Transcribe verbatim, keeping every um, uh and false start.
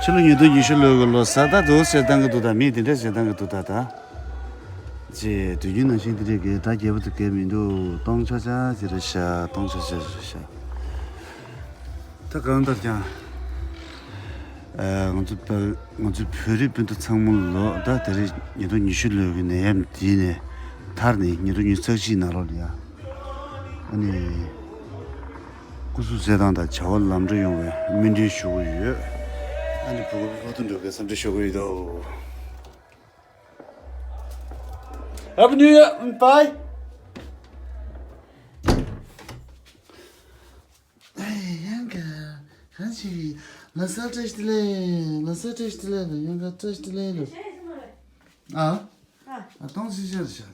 ཕྱི་ལོ་ཉིས་སྟོང་ཉི་ཤུ་ལོའི་གི་ལོ་གསར་ད་དུ་བྱེད་སྟངས་གི་འདུག་ད་མི་དེ་འདྲ་བྱེད་སྟངས་གི་འདུག་ད་ད། ཅེས་དུས་རྒྱུན་ནང་བཞིན་དེ་འདྲས་གི་ད་རྒྱལ་པོ་དུ་གས་མི་འདུག་སྟོང་ཆ་ཆ་ཅི་རེད་ཤག་སྟོང་ཆ་ཆ་ཅི་རེད་ཤག་ད་གང་ལྟར་ཀྱང་། ཨ། ང་ཚོ་བོད་ང་ཚོའི་བོད་རིགས་སྤུན་ཟླ་ཚང་མ་ལོ་ད་དེ་རིང་ཉིས་སྟོང་ཉི་ཤུ་ལོའི་གི་ནད་ཡམས་འདི་ནས་ཐར་ནས་ཉིས་སྟོང་ཉི་ཤུ་རྩ་གཅིག་ནང་ལོགས་ལ་ཡ། ཨ་ནི། སྐུ་གཟུགས་གསལ་ཐང་དང་བྱ་བ་ལམ་འགྲོ་ཡོང་བའི་སྨོན་འདུན་ཞུ་གི་ཡོད། ཨ་ནི་བུ་གུ་ཕོ་ཐུང་འགྲོ་གི་བསམ་འདུན་ཞུ་གི་ཡོད་དོ། Happy New Year! Bye! ཨེ། ཡང་ག་གང་ཞིག་ལ་ས་བཀྲ་ཤིས་བདེ་ལེགས། ལ་ས་བཀྲ་ཤིས་བདེ་ལེགས་ལ། ཡང་ག་བཀྲ་ཤིས་བདེ་ལེགས་ལ། ཨ། ཨ། སྟོང་ཤི་ཤར་ཤར།